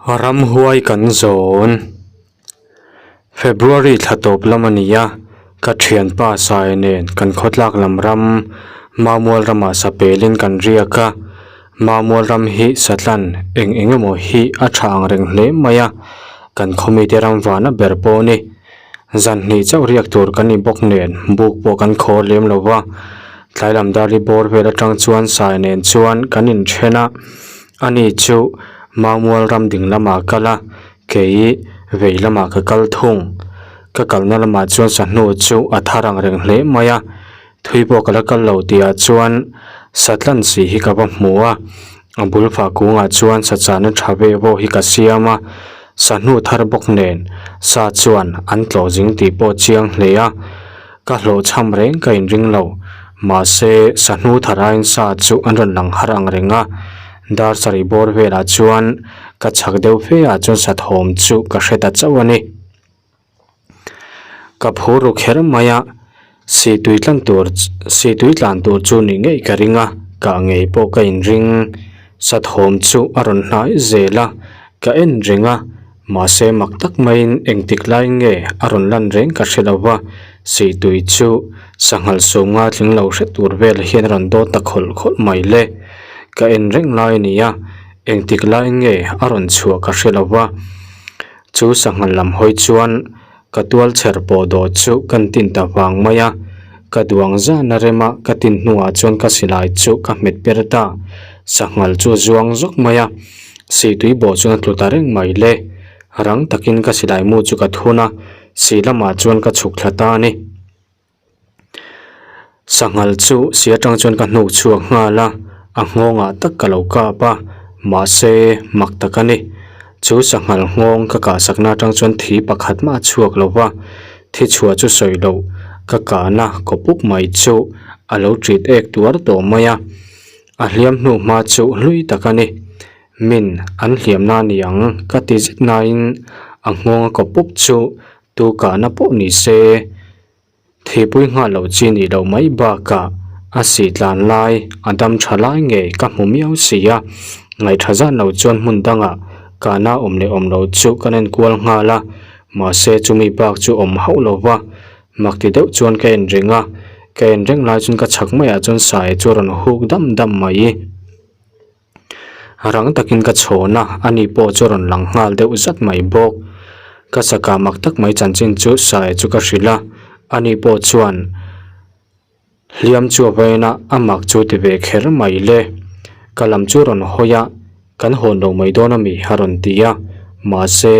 Ramhuai kan zawn. February thla tawp lam a ni a, ka thianpa Saia nen kan khawtlak lam ram Mamual ramah sapelin kan riak a, Mamual ram hi satlan eng eng emaw hi a tha ang reng hle mai a, kan khawmite ram vana ber pawh a ni. Zan hnih chauh riak tur kan ni bawk nen buk pawh kan khawr lem lo va, tlai lam dar li bawr vel atang chuan Saia nen chuan kan inthen a. Ani chu Mamual ram ding lamah a kal a, kei vei lamah ka kal thung. Ka kalna lamah chuan sahnu chu a thar ang reng hle mai a, thui pawh ka la kal lo tihah chuan satlan si hi ka va hmu a, a bul fah kungah chuan sachana tha ve pawh hi ka siam a, sahnu thar bawk nen sa chuan an tlawh zing tih pawh chiang hle a. Ka hlawhchham reng ka inring lo. Mahse, sahnu tharain sa chu an rawn lang har ang reng a. Dar sarih bawr velah chuan ka chhak deuh fe ah chuan sathawm chu ka hre ta chauh a ni. Ka phur ru kher mai a, si tui tlan tur si tui tlan tur chu ni ngei ka ring a, kah ngei pawh ka inring. Sathawm chu a rawn hnai zel a, ka en reng a. Mahse mak tak maiin engtik lai nge a rawn lan reng ka hre lo va, Seitui chu sanghal sawm nga tling lo hre tur vel hian a rawn dawt ta khawlh khawlh mai le. Ka en reng lai a ni a, engtik lai nge a rawn chhuah ka hre lo va. Chu sanghal lam hawi chuan ka tual chher pawh dawh chu kan tin ta vang mai a, ka duang zan a rem a, ka tin hnuah chuan ka silai chu ka hmet per ta, sanghal chu a zuang zawk mai a. Sihtui bawh chuan a tlu ta reng mai le. Rang takin ka silai mu chu ka thun a, sih lamah chuan ka chhuk thla ta a ni. Sanghal chu si atang chuan ka hnuk chhuak nghal a, a nghawngah tak ka lo kap a, mahse mak tak a ni. Chu sanghal nghawng ka kah sakna atang chuan thi pakhat mah a chhuak lo va, thi chhuah chu sawi loh ka kahna kawpup mai chu a lo ṭit ek tuar tawh mai a. A hliam hnu hma chu hlui tak a ni. Min an hliamna a ni ang ka ti zet nain a nghawng a kawp pup chu tu kahna pawh ni se. Thipui nghal loh chi nih loh mai bakah a sih tlan lai a dam tha lai ngei ka hmu miau si a. Ngaih tha zan lo chuan hmun dangah kahna awm leh awm lo chu ka en kual nghal a, mahse chumi bak chu awm hauh lo va. Mak ti deuh chuan ka en reng a, ka en reng lai chuan ka chhak maiah chuan sai chu a rawn huk dam dam mai. Rang takin ka chhawn a, ani pawh chu a rawn lang nghal deuh zat mai bawk. Ka chakah mak tak mai chanchin chu sai chu ka hrilh a, ani pawh chuan hliam chu a va en a, a mak chu ti ve kher mai le. Ka lam chu a rawn hawi a. Kan hawn lo mai dawn a mi a rawn ti a, mahse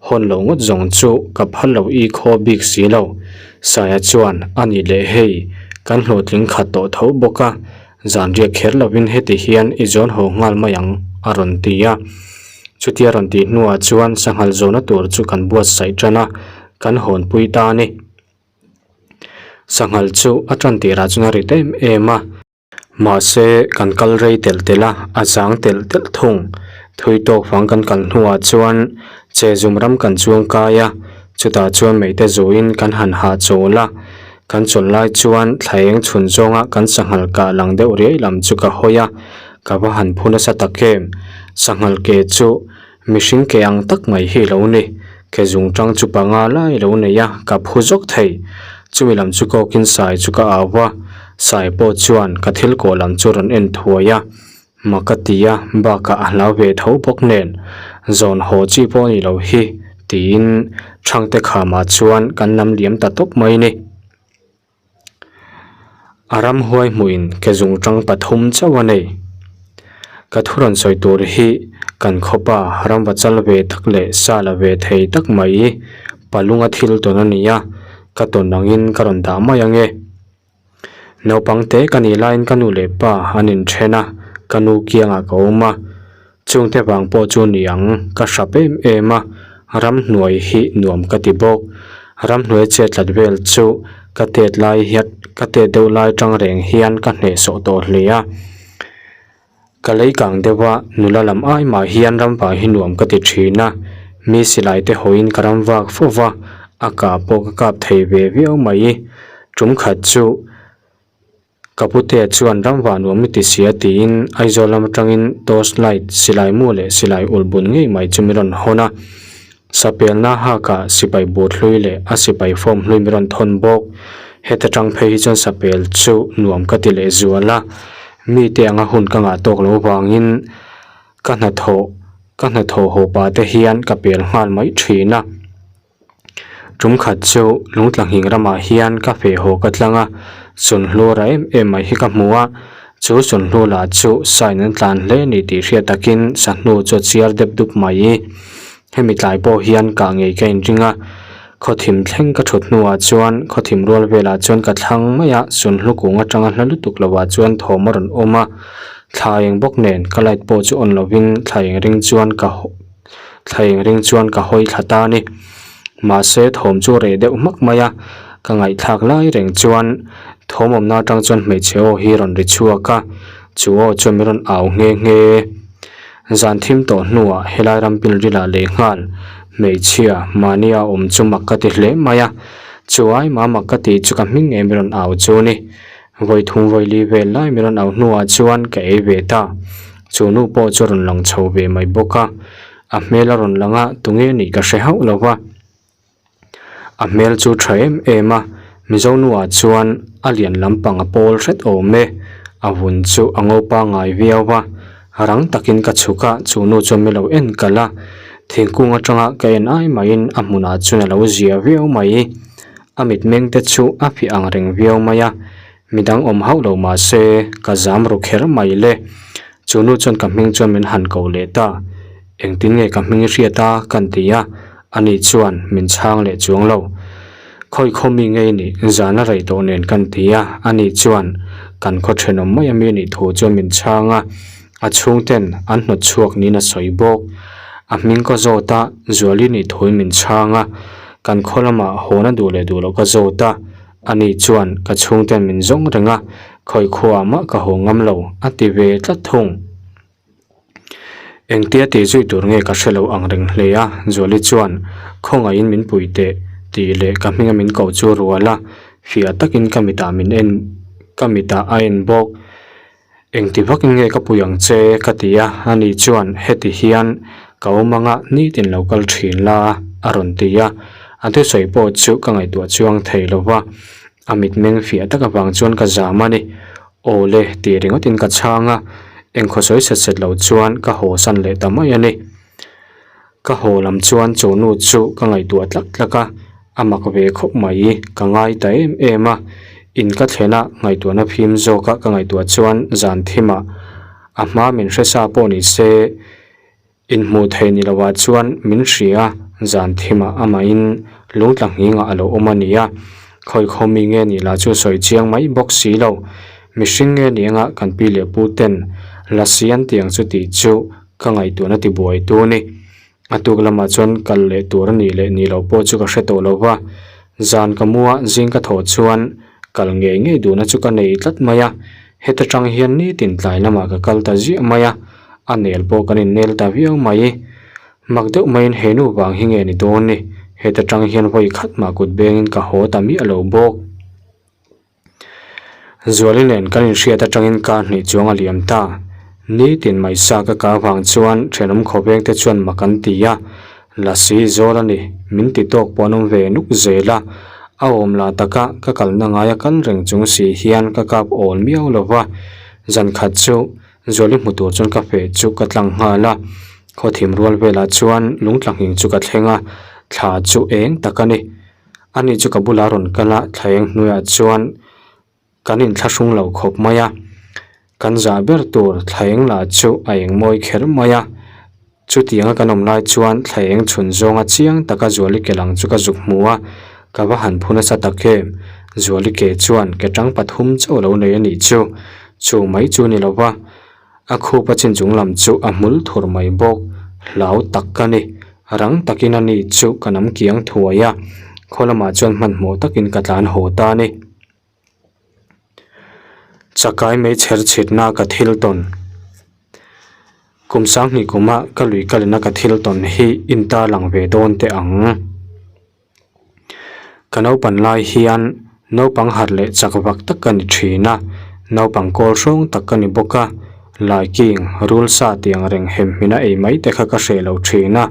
hawn lo ngawt zawng chu ka phal lo i khaw bik si lo. Saia chuan a ni leh hei, kan hlawhtling khat tawh tho bawk a, zan riak kher lovin heti hian i zawn haw nghal mai ang a rawn ti a. Chutia rawn tih hnuah chuan sanghal zawhna tur chu kan buatsaih tan a, kan hawnpui ta a ni. Sanghal chu a tan tirah chuan a rit em em a. Mahse, kan kal rei telh telh a, a zang telh telh thung. Thui tawk vang kan kal hnuah chuan che zum ram kan chuang kai a, chutah chuan meite zuin kan han hah chawl a. Kan chawl lai chuan thla eng chhun zawnga kan sanghal kah lang deuh riai lam chu ka hawi a, ka va han phu nasa tak em. Sanghal ke chu mihring ke ang tak mai hi lo ni. Ke zung tang chu panga lai lo nei a, ka phu zawk thei. Chumi lam chu kawkin sai chu ka au a, sai pawh chuan ka thil kawh lam chu rawn en thuai a, ma ka ti a, bakah a hlau ve tho bawk nen, zawn haw chi pawh ni lo hi, tiin Thangte khamah chuan kan lam liam ta tawp mai ni. A ramhuai hmuhin ke zungtang pathum chauh a nei. Ka thu rawn sawi tur hi kan khawpa ramva chal ve tak leh sa la ve thei tak mai palunga thil tawn a ni a, ka tawn angin ka rawn dah mai ang e. Naupang te ka nih laiin ka nu leh pa an inthen a, ka nu kiangah ka awm a, chungte vang pawh chu ni ang ka hrap em em a, ramhnuai hi nuam ka ti bawk. Ramhnuai chet tlat vel chu ka tet lai hian ka tet deuh lai tang reng hian ka hnehsawh tawh hle a. Ka lei kang deuh a, nula lam ai mah hian ramvah hi nuam ka ti thin a, mi silai te hawiin ka ram vak fo va, a kah pawh ka kap thei ve viau mai. Tum khat chu. Ka putea chuan ram vah nuam i ti sia tiin Aizawl lam atangin torch light, silai mu leh silai ulh bun ngei mai chu min rawn hawn a. Sapelna hakah sipai but hlui leh a sipai form hlui min rawn thawn bawk. Heta tang phei hi chuan sapel chu nuam ka ti leh zual a, mite anga hun ka ngah tawk lo vangin ka hnathawh ka hnathawh haw pah te hian ka pel nghal mai thin a. Tum khat chu Lungtlanghing ramah hian ka feh haw ka tlang a, sunhlu ra em em mai hi ka hmu a, chu sunhlu lah chu sign an tlan hle ni tih hriat takin sahnu chu a chiar dep dup mai. Hemi tlai pawh hian kah ngei ka inring a, khawthim thleng ka thut hnuah chuan khawthim rual velah chuan ka thlang mai a, sunhlu kung atanga hla lutuk lovah chuan thawm a rawn awm a, thla eng bawk nen ka light pawh chu on lovin thla eng ring chuan ka. Thla eng ring chuan ka hawi thla ta a ni. Mahse thawm chu reh deuh hmak mai a, ka ngaihthlak lai reng chuan thawm awmna atang chuan hmeichhe aw hi rawn ri chhuak a, chu aw chuan min rawn au nghe nghe. Zan thim tawh hnuah helai ram pilrilah leh nghal hmeichhia mahnia awm chu mak ka ti hle mai a, chu ai mah mak ka tih chu ka hming ngei min rawn au chu a ni. Vawi thum vawi li vel lai min rawn au hnuah chuan ka ei ve ta. Chu nu pawh chu a rawn lang chho ve mai bawk a, a hmel a rawn lang a, tunge nih ka hre hauh lo va. A hmel chu tha em em a, Mizo nuah chuan a lian lampang a pawl hret awm e, a vun chu a ngo pangngai viau va, rang takin ka chhuk a, chu nu chuan min lo en kalh a, thingkung atanga ka en ai maiin a hmunah chuan a lo zia viau mai. A mitmeng te chu a fiah ang reng viau mai a, Midang awm hauh lo mah se ka zam ru kher mai le. Chu nu chuan ka hming chuan min han ko leh ta. Engtin nge ka hming i hriat a? Kan ti a, ani chuan min chhang leh chuang lo. Khawi khaw mi ngei nih zan a rei tawh nen kan ti a, ani chuan kan khaw thenawm mai ami anih thu chuan min chhang a, a chhungten an hnawt chhuak niin a sawi bawk. A hming ka zawt a, Zuali nih thuin min chhang a, kan khaw lamah hawn a duh leh duh loh ka zawt a, Ani chuan ka chhungten min zawng reng a, khawi khuaah mah ka haw ngam lo, a ti ve tlat thung. Engtia tih zui tur nge ka hre lo ang reng hle a, Zuali chuan khawngaihin min pui teh tih leh ka hminga min koh chu rual a, fiah takin ka mitah min en ka mitah a en bawk. Engti vakin nge ka pui ang che? ka ti a, ani chuan heti hian ka awm anga nitin lo kal thin la a rawn ti a, a thusawi pawh chu ka ngaihtuah chuang thei lo va, a mitmeng fiah tak avang chuan ka zam a ni. Aw le tih ringawtin ka chhang a, engkhaw sawi set set lo chuan ka haw san leh ta mai a ni. Ka haw lam chuan chu nu chu ka ngaihtuah tlak tlak a, a mak ve khawp mai, ka ngai ta em em a. In ka thlen a, ngaihtuahna phim zawka ka ngaihtuah chuan zan thimah a hma min hre sa pawh ni se, inhmuh theih ni lovah chuan min hria a, zan thimah amahin lungtla nghingah a lo awm a ni a. Khawi khaw mi nge nih lah chu sawi chiang mai bawk si lo. Mihring nge ni anga kan pi leh pu ten lasi an tih ang chu tih chu Ka ngaihtuahna ti buai tu ni. A tuk lamah chuan kal leh tur a nih leh nih loh pawh chu ka hre tawh lo va. Zan ka mua zing ka thawh chuan kal ngei ngei duhna chu ka nei tlat mai a. Heta tang hian nitin tlai lamah ka kal ta ziah mai a, a nel pawh kan innel ta viau mai. Mak deuh maiin he nu vang hi nge ni dawn ni. Heta tang hian vawi khat mah kut bengin ka haw ta miah lo bawk. Zuali nen kan inhriat atangin kar hnih chuang a liam ta. Nitin mai sa ka kar vang chuan thenawm khawveng te chuan mak an ti a, Lasi zawl a ni, min ti tawk pawh an awm ve nuk zel a. A awm lah taka ka kalna ngaia kal reng chung si hian ka kap awl miau lo va. Zan khat chu Zuali hmu tur chuan ka feh chu ka tlang nghal a, khawthim rual velah chuan lungtlanghing chu ka thleng a, thla chu eng tak a ni. Ani chu ka bulah rawn kal a, thlaeng hnuaiah chuan kan inthlahrung lo khawp mai a. Kan zah ber tur thlaeng lah chu a eng mawi kher mai a. Chutianga kan awm lai chuan thlaeng chhun zawnga chiang taka Zuali ke lang chu ka zuk hmu a, ka va han phu nasa tak em. Zuali ke chuan ke tang pathum chauh lo nei a nih chu. Chu mai chu ni lo va. A khup a chin chung lam chu a hmul thur mai bawk, hlau tak ka ni. Rang takin a ni chu ka nam kiang thuai a, khaw lamah chuan hmanhmawh takin ka tlan haw ta a ni. Chakai meichher chhitna ka thil tawn. Kum sanghnih kuma ka lui kalina ka thil tawn hi intarlang ve dawn teh ang. Ka naupan lai hian naupang harh leh chak vak tak ka ni thin a. Naupang kawl hrawng tak ka ni bawk a, laiking, rul sa tih ang reng hem hmina ei mai te kha ka hreh lo thin a,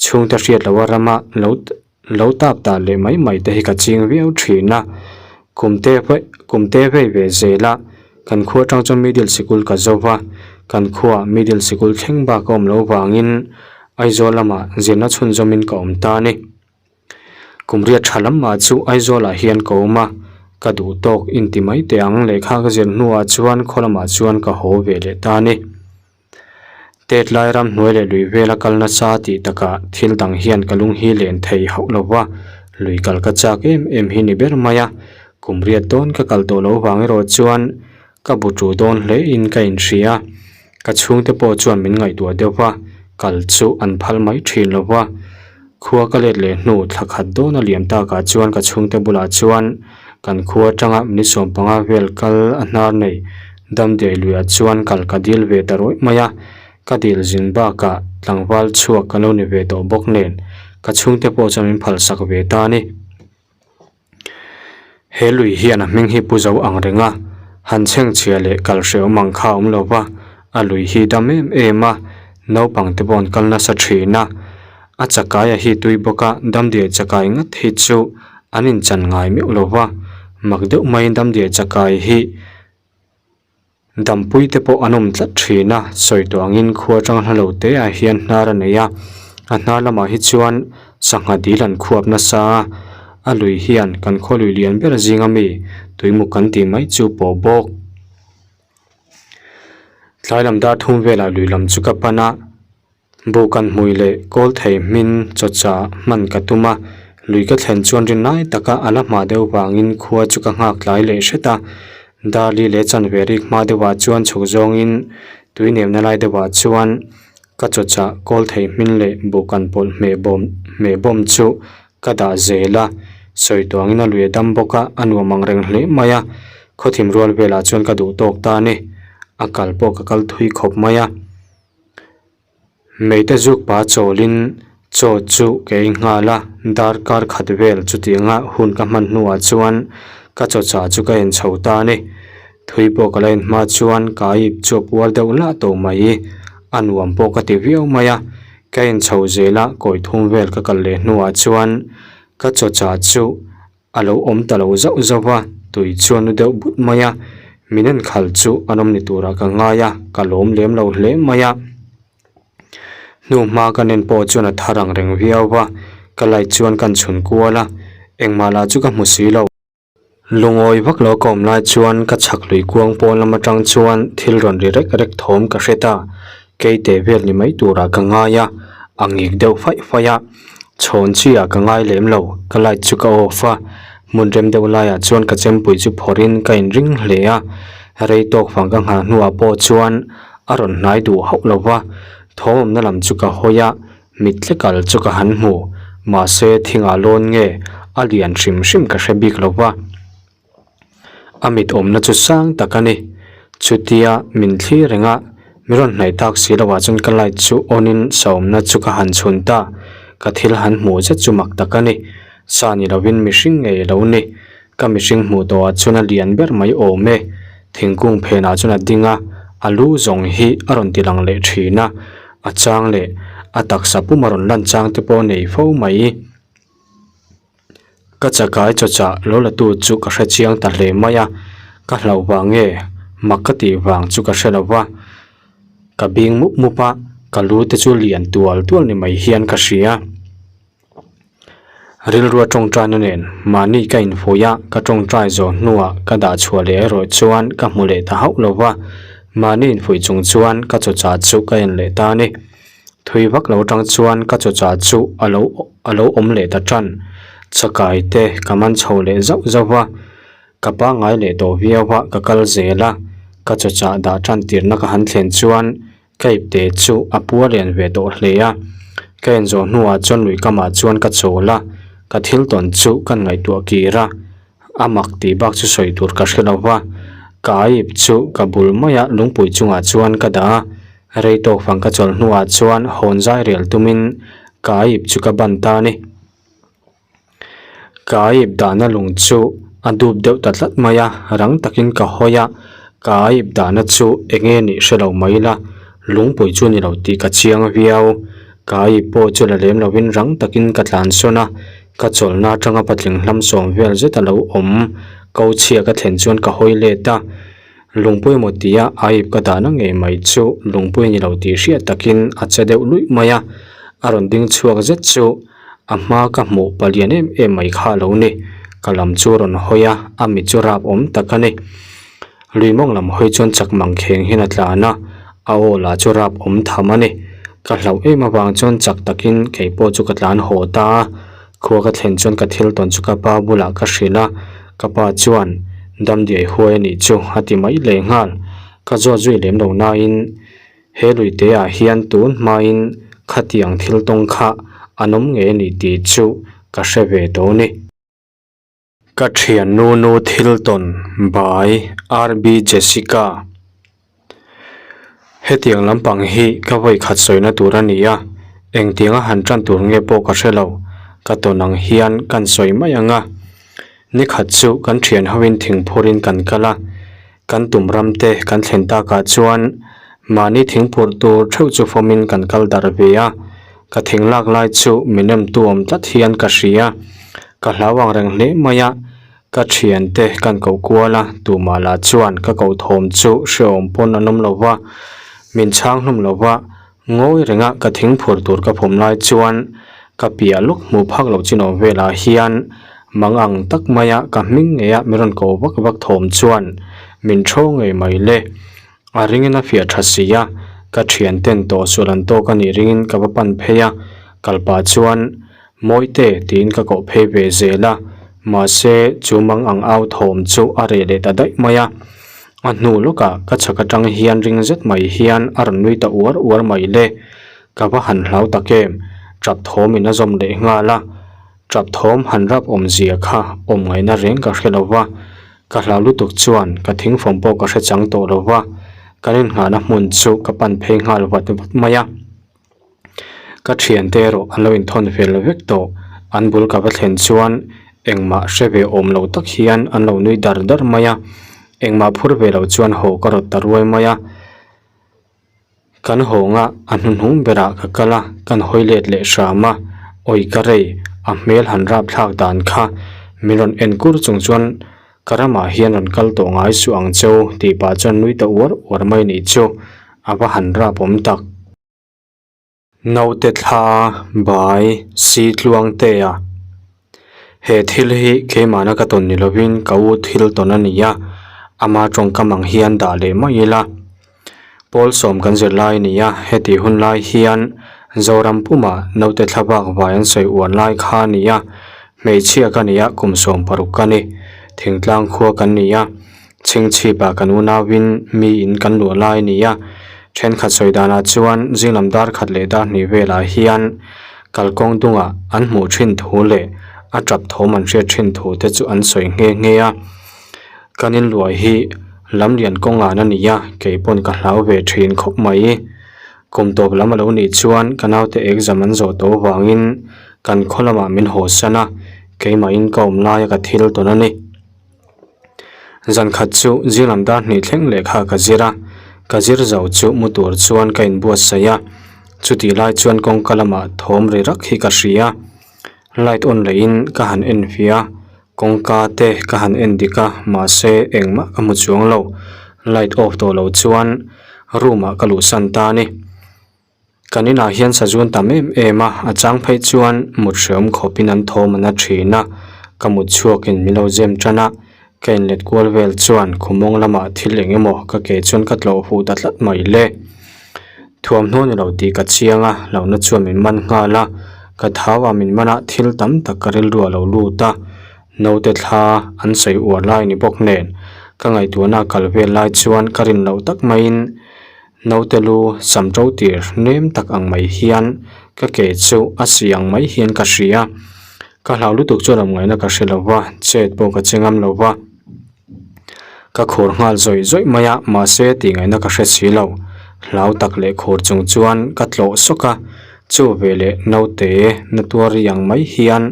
chhungte hriat loha rama lo lo tap ta leh mai mai te hi ka ching viau thin a. Kum te kum te vei ve zel a, kan khua atang chuan middle sikul ka zo va, kan khuaah middle sikul thleng bak a awm loh vangin Aizawl lamah zirna chhunzawmin ka awm ta a ni. Kum riat tha lam mah chu Aizawlah hian ka awm a, ka duh tawk inti mai teh ang lehkha ka zir hnuah chuan khaw lamah chuan ka haw ve leh ta a ni. Tet lai ram hnuai leh lui vela kal nasa tih takah thil dang hian ka lung hi len thei hauh lo va, lui kal ka chak em em hi ni ber mai a, kum riat dawn ka kal tawh lo vang erawh chuan ka bu tu dawn hle in ka inhria. Ka chhungte pawh chuan min ngaihtuah deuh va, kal chu an phal mai thin lo va. Khua ka let leh hnu thla khat dawn a liam takah chuan ka chhungte bulah chuan kan khua atanga minute 15 vel kal a hnar nei Damdiai luiah chuan kal ka dil ve ta rawih mai a. Ka dil zin bakah tlangval chhuak ka lo ni ve tawh bawk nen ka chhungte pawh chuan min phalsak ve ta a ni. He lui hian a hming hi pu zo ang reng a, han chhengchhia leh kal hrehawm ang kha a awm lo va, a lui hi dam em em a, naupang te pawh an kal nasa thin a, a chakai a hi tui bawk a, damdiai chakai ngat hi chu an inchan ngai meuh lo va, mak deuh maiin damdiai chakai hi. Dampui te pawh an awm tlat thin a, sawi tawh angin khua atang hla lo te ah hian hnar a nei a, a hnar lamah hi chuan sangha dil an khuap nasa a, a lui hian kan khaw lui lian ber zinga mi tuimuk kan tih mai chu pawh bawk. Tlai lam dar thum velah lui lam chu ka pan a. Bukan hmui leh kawl thei hmin chawcha hman ka tum a, lui ka thlen chuan rin lai taka a la hma deuh vangin khua chu ka nghak tlai leh hret a. Darli leh chanve rik hma deuhah chuan chhuk zawngin tui nemna lai deuhah chuan ka chawcha kawl thei hmin leh bukan pawlh hmeh bawm hmeh bawm chu ka dah zel a, sawi tuangin a lui a dam bawk a, a nuam ang reng hle mai a, khawthim rual velah chuan ka duh tawk ta a ni, a kal pawh ka kal thui khawp mai a. Meite zuk pa chawlin chaw chu ka ei nghal a, darkar khat vel chutianga hun ka hman hnuah chuan ka chaw chah chu ka en chho ta a ni. Thui pawh ka la en hma chuan ka ip chu a puar deuh lah tawh mai, a nuam pawh ka ti viau mai a. Ka en chho zel a, kawi thum vel ka kal leh hnuah chuan ka chaw chah chu A lo awm ta lo zauh zauh a, tui chuan nu deuh but mai a, min en khal chu an awm ni turah ka ngai a, ka lawm lem lo hle mai a. Hnu hma ka nen pawh chuan a thar ang reng viau va, ka light chuan kan chhun kual a, engmah lah chu ka hmu si lo. Lungawi vak lo ka awm lai chuan ka chhak lui kuang pawn lam atang chuan thil rawn ri rek rek thawm ka hre ta, keite vel ni mai turah ka ngai a, a ngik deuh faih faih a. Chhawn chi ah ka ngai lem lo, ka light chu ka off a, hmun rem deuh laiah chuan ka chempui chu phawrhin ka inring hle a, rei tawk vang ka nghah hnuah pawh chuan a rawn hnai duh hauh lo va, thawm awmna lam chu ka hawi a, mit tlekal chu ka han hmu, mahse thingah lawn nge a lian hrim hrim ka hre bik lo va. A mit awmna chu sang tak a ni. Chutia min thlir reng a, mi rawn hnaih tak si loh ah chuan ka light chu on in sa awmna chu ka han chhun ta. Ka thil han hmuh zet chu mak tak a ni. Sa ni lovin mihring ngei a lo ni. Ka mihring hmuh tawh ah chuan a lian ber mai awm e. Thingkung phen ah chuan a ding a, a lu zawng hi a rawn ti lang leh thin a. A chang leh a taksa pum a rawn lan chang te pawh a nei fo mai. Ka chakai chawchah lo la tu chu ka hre chiang ta hle mai a, ka hlauh vang nge mak ka tih vang chu ka hre lo va, ka bing mup mup a, ka lu te chu lian tual tual ni mai hian ka hria. Rilrua tawngtaina nen mahni ka infuih a, ka tawngtai zawh hnuah ka dah chhuah leh erawh chuan ka hmu leh ta hauh lo va, mahni infuih chung chuan ka chawchah chu ka en leh ta a ni. Thui vak lo atang chuan ka chawchah chu a lo a lo awm leh ta tan. Chakai te ka man chho leh zauh zauh va, ka pangngai leh tawh viau a ka kal zel a, ka chawchah dah tan tirna ka han thlen chuan ka ipte chu a pua lian ve tawh hle a. Ka en zawh hnuah chuan lui kamah chuan ka chawl a, ka thil tawn chu kan ngaihtuah kir a. A mak tih bak chu sawi tur ka hre lo va, ka aip chu ka bul maia lungpui chungah chuan ka dah a, rei tawk fang ka chawlh hnuah chuan hawn zai rel tumin ka aip chu ka ban ta a ni. Ka aip dahna lung chu a dup deuh ta tlat mai a, rang takin ka hawi a, Ka aip dahna chu eng nge nih hre lo mai la, lungpui chu ni lo tih ka chiang viau. Ka aip pawh chu la lem lovin rang takin ka tlan sawn a, ka chawlhna atanga patling hlam sawm vel zet a lo awm. Ko chhia ka thlen chuan ka hawi let a, lungpui emaw tia aip ka dahna ngei mai chu lungpui a ni lo tih hriat takin a che deuh luih mai a, a rawn ding chhuak zet chu. A hma ka hmuh palian em em mai kha a lo ni. Ka lam chu a rawn hawi a, a mit chu rap awm tak a ni. Lui mawng lam hawi chuan chak mang kheng hian a tlan a, a aw lah chu rap awm tham a ni. Ka hlauh em avang chuan chak takin kei pawh chu ka tlan haw ta a. Khua ka thlen chuan ka thil tawn chu ka pa bulah ka hrilh a, ka pa chuan Damdiai huai a nih chu a ti mai leh nghal. Ka zawt zui lem lo nain He luite ah hian tun hmain khatiang thil tawng kha an awm ngei a ni tih chu ka hre ve tawh a ni. Ka thian nu nu thil tawn by RB Jessica Hetiang lampang hi ka vawi khat sawina tur a ni a, engtianga han tan tur nge pawh ka hre lo, ka tawn ang hian kan sawi mai ang a. Nikhat chu kan thian hoin thingphurin kan kal a, Kan tum ram te kan thlen takah chuan mahni thingphurh tur theuh chu fawmin kan kal darh ve a, ka thing lak lai chu min emtu awm tlat hian ka hria. Ka hlau ang reng hle mai a, ka thiante kan koh kual a, tumah lah chuan ka koh thawm chu hrehawm pawn an awm lo va, min chhang hlum lo va, Ngawi renga ka thingphur tur ka phum lai chuan ka piah lawk hmuh phak loh chinawm velah hian mang ang tak maia ka hming ngeia min rawn ko vak vak thawm chuan min thaw ngei mai le. A ringin a fiah tha si a, ka thianten tawh sual an tawk a nih ringin ka va pan phei a, kal pah chuan Mawite tiin ka koh phei ve zel a, mahse chu mang ang au thawm chu a reh leh ta daih mai a. A hnu lawkah ka chhak atang hian ring zet mai hian a rawn nui ta uar uar mai le. Ka va han hlau tak em, tap thawm in a zawm leh nghal a. Tap thawm han rap awm zia kha awm ngaihna reng ka hre lo va, ka hlau lutuk chuan ka thingfawm pawh ka hre chang tawh lo va, kan innghahna hmun chu ka pan phei nghal vat vat mai a. Ka thiante erawh an lo inthawn fel vek tawh. An bul ka va thlen chuan engmah hre ve awm lo tak hian an lo nui dar dar mai a. Engmah phur ve lo chuan haw ka rawt ta ruai mai a. Kan hawnga a hnuhnung berah ka kal a, kan hawi let leh hram a. Awi ka rei, a hmel han rap thlak dan kha min rawn en kur chung chuan ka ramah hian rawn kal tawh ngai suh ang cheu tih pah chuan nui ta uar uar mai nih chu a va han rap awm tak. Naute thla bai si tluang te a. He thil hi keimahna ka tawn ni lovin ka u thil tawn a ni a, ama tawngkam ang hian dah leh mai ila. Pawl sawm kan zir lai a ni a, heti hun lai hian Zoram puma naute thla bak vai an sawi uar lai kha a ni a, hmeichhia ka ni a, kum 16 ka ni. Thingtlang khua kan ni a. Chhingchhipah kan unauin mi in kan luah lai a ni a, thenkhat sawi danah chuan zinglam dar khat leh dar hnih velah hian kalkawng dungah an hmuh thin thu leh a tap thawm an hriat thin thu te chu an sawi nghe nghe a. Kan inluah hi lamlian kawngan a ni a, kei pawn ka hlau ve thin khawp mai. Kum tawp lam a lo nih chuan ka naute exam an zawh tawh vangin kan khaw lamah min haw san a, keimahin ka awm laia ka thil tawn a ni. Zan khat chu zinglam dar hnih thleng lehkha ka zir a, ka zir zo chu mu tur chuan ka inbuatsaih a, chutih lai chuan kawngka lamah thawm ri rak hi ka hria. Light on lehin ka han en fia a, kawngka te ka han en dik a, mahse engmah ka hmu chuang lo. Light off tawh lo chuan room ah ka luhsan ta a ni. Kan inah hian sazun tam em em a, a chang phei chuan mut hreawm khawpin an thawm an a thin a, ka mut chhuakin min lo zem tan a, ka inlet kual vel chuan khumawng lamah thil eng emaw ka ke chuan ka tlawh huh ta tlat mai le. Thuamhnaw ni lo tih ka chiang a, hlauhna chuan min man nghal a, ka thau ah min man a, thil tam tak ka rilru a lo lut a, naute thla an sawi uar lai ni bawk nen, ka ngaihtuahna a kal vel lai chuan ka rin loh tak maiin Naute lu sam to tir nem tak ang mai hian ka ke chu a si ang mai hian ka hria. Ka hlau lutuk chuan awm ngaihna ka hre lo va, chet pawh ka che ngam lo va. Ka khur nghal zawih zawih mai a, mahse tih ngaihna ka hre si lo. Hlau tak leh khur chung chuan ka tlawh sawk a, chu veleh naute na tuar ri ang mai hian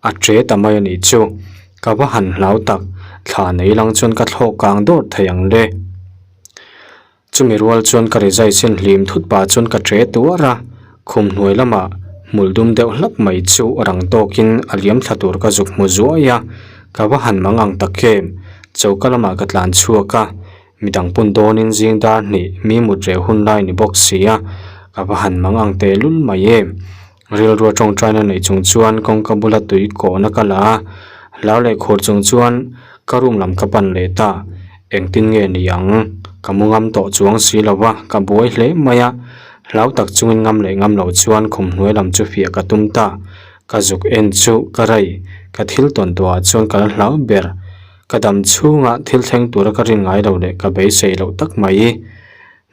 a che ta mai a nih chu. Ka va han hlau tak, thla nei lang chuan ka thlawk kang dawr thei ang le. Chumi rual chuan ka rizai sin hlim thut pah chuan ka ṭe tuar a, khum hnuai lamah hmul dum deuh hlap mai chu rang tawkin a liam thla tur ka zuk hmu zuai a, ka va han mang ang tak em. Choka lamah ka tlan chhuak a, midang pawn dawnin zing dar hnih mi mut reh hun lai ni bawk si a, ka va han mang ang tehlul mai em. Rilrua tawngtaina neih chung chuan kawngka bula tui kawhna ka la a, hlau leh khur chung chuan ka room lam ka pan leh ta. Engtin nge ni ang? Ka mu ngam tawh chuang si lo va, ka buai hle mai a. Hlau tak chungin ngam leh ngam lo chuan khum hnuai lam chu fiah ka tum ta. Ka zuk en chu ka rei, ka thil tawn tawhah chuan ka la hlau ber. Ka dam chhunga thil thleng tura ka rin ngai lo leh ka beisei loh tak mai.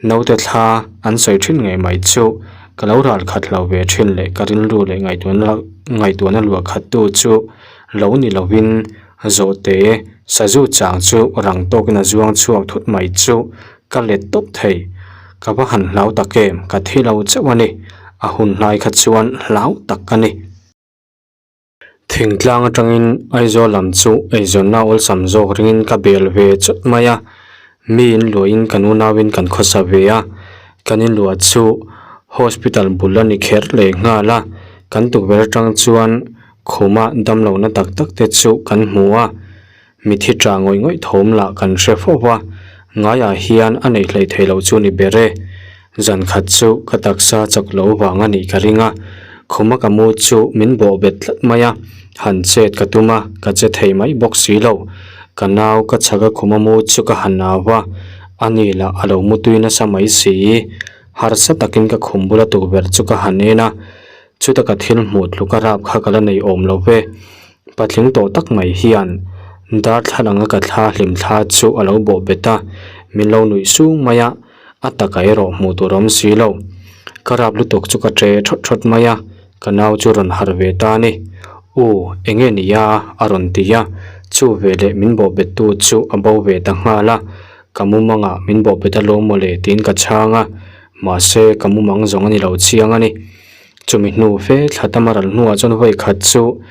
Naute thla an sawi thin ngei mai chu ka lo ral khat lo ve thin leh ka rilru leh ngaihtuahna luah khat tu chu lo ni lovin zawhte sazu chang chu rang tawkin a zuang chhuak thut mai chu ka let tawp thei. Ka va han hlau tak em, ka thi lo chauh a ni. A hun hlai kha chuan hlau tak ka ni. Thingtlang atangin Aizawl lam chu eizawnna awlsam zawk ringin ka bel ve chawt mai a, mi in luahin kan unauin kan khawsa ve a, kan inluah chu hospital bul a ni kher leh nghal a, kan tukverh atang chuan khuma damlohna tak tak te chu kan hmu a, Mithi ṭah ngawih ngawih thawm lah kan hre fo va, ngaiah hian a neih hleih theih loh chu ni ber e. Zan khat chu ka taksa chak lo vang a nih ka ring a, khuma ka mu chu min bawh bet tlat mai a, han chet ka tum a, ka che thei mai bawk si lo. Ka nau ka chhak a khuma mu chu ka han au va, a ni lah a lo mu tui nasa mai si. Harsa takin ka khum bula tukverh chu ka han en a, Chuta ka thil hmuh tluk a rap kha ka la nei awm lo ve. Patling tawh tak mai hian darthlalang a ka thla hlim thla chu a lo bawh bet a, min lo nuih sung mai a, a taka erawh hmuh tur awm si lo. Ka rap lutuk chu ka ṭe ṭhawt ṭhawt mai a, ka nau chu rawn harh ve ta a ni. U, eng nge nia? a rawn ti a, chu veleh min bawh bettu chu a bo ve ta nghal a, ka mumangah min bawh bet alawm mawle tiin ka chhang a, mahse ka mumang zawng a ni lo chiang a ni. Chumi hnu fe thla tam a ral hnuah chuan vawi khat chu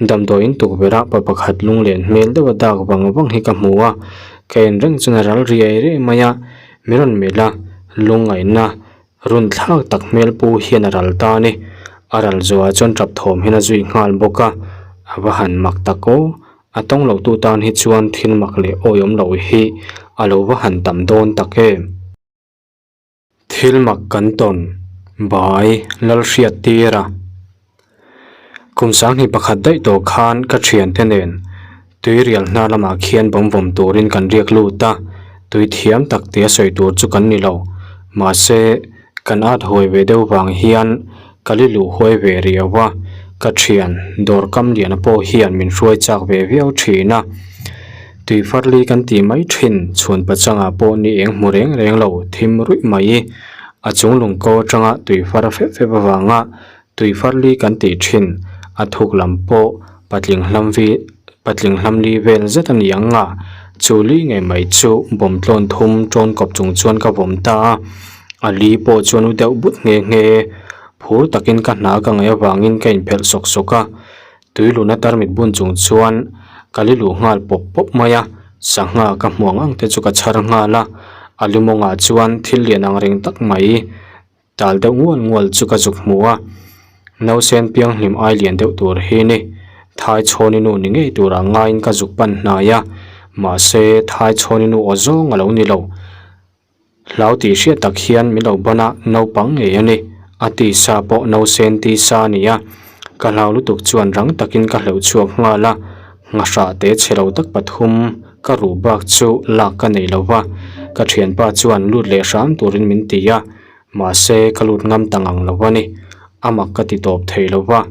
damdawiin tukverh ah pa pakhat lunglen hmel deuh a dak vang vang hi ka hmu a, ka en reng chuan a ral riai riai mai a, min rawn melh a, lungngaihna run thlak tak hmel pu hian a ral ta a ni. A ral zuah chuan tap thawm hian a zui nghal bawk a, a va han mak tak aw, a tawng lo tu tan hi chuan thil mak leh awihawm loh hi a lo va han tam dawn tak em. Thil mak kan tawn, Bai Lalhriat tir a. Kum sanghnih pakhat daih tawh khan ka thiante nen tuirial hna lamah khian bawm vawm turin kan riak lut a, tui thiam tak tia sawi tur chu kan ni lo. Mahse, kan at huai ve deuh vang hian ka li luh huai ve riau a, ka thian dawr kam liana pawh hian min hruai chak ve viau thin a. Tui farli kan tih mai thin chhuan pachangah pawh ni eng hmu reng reng lo thim ruih mai. A chung lung ko atanga tui far fep fep avanga tui farli kan tih thin a thuk lam pawh patling hlam vi patling hlam li vel zet a ni ang a, chu li ngei mai chu bawm tlawn thum tawn kawp chung chuan ka vawm ta a, a li pawh chuan u deuh but nghe nghe. Phur takin ka hna ka ngaih avangin ka inphelh sawk sawk a. Tui luna tarmit bun chung chuan ka li luh nghal pawp pawp mai a, sangha ka hmuh ang ang te chu ka chhar nghal a, a limawngah chuan thil lian ang reng tak mai tal deuh ngual ngual chu ka zuk hmu a, nausen pianghlim ai lian deuh tur hi ni, thai chhawni nu ni ngei turah ngaiin ka zuk pan hnai a, mahse thai chhawni nu aw zawng a lo ni lo. Hlau tih hriat tak hian min lo ban a, naupang ngei a ni. A tisa pawh nausen tisa a ni a, ka hlau lutuk chuan rang takin ka hleuh chhuak nghal a, nghahrah te chhe lo tak pathum ka ruh bak chu lak ka nei lo va, ka thianpa chuan lut leh hram turin min ti a, mahse ka lut ngam ta ngang lo a ni. A mak ka ti tawp thei lo va,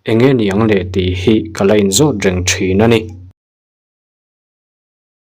eng nge ni ang le tih hi ka la inzawt reng thin a ni.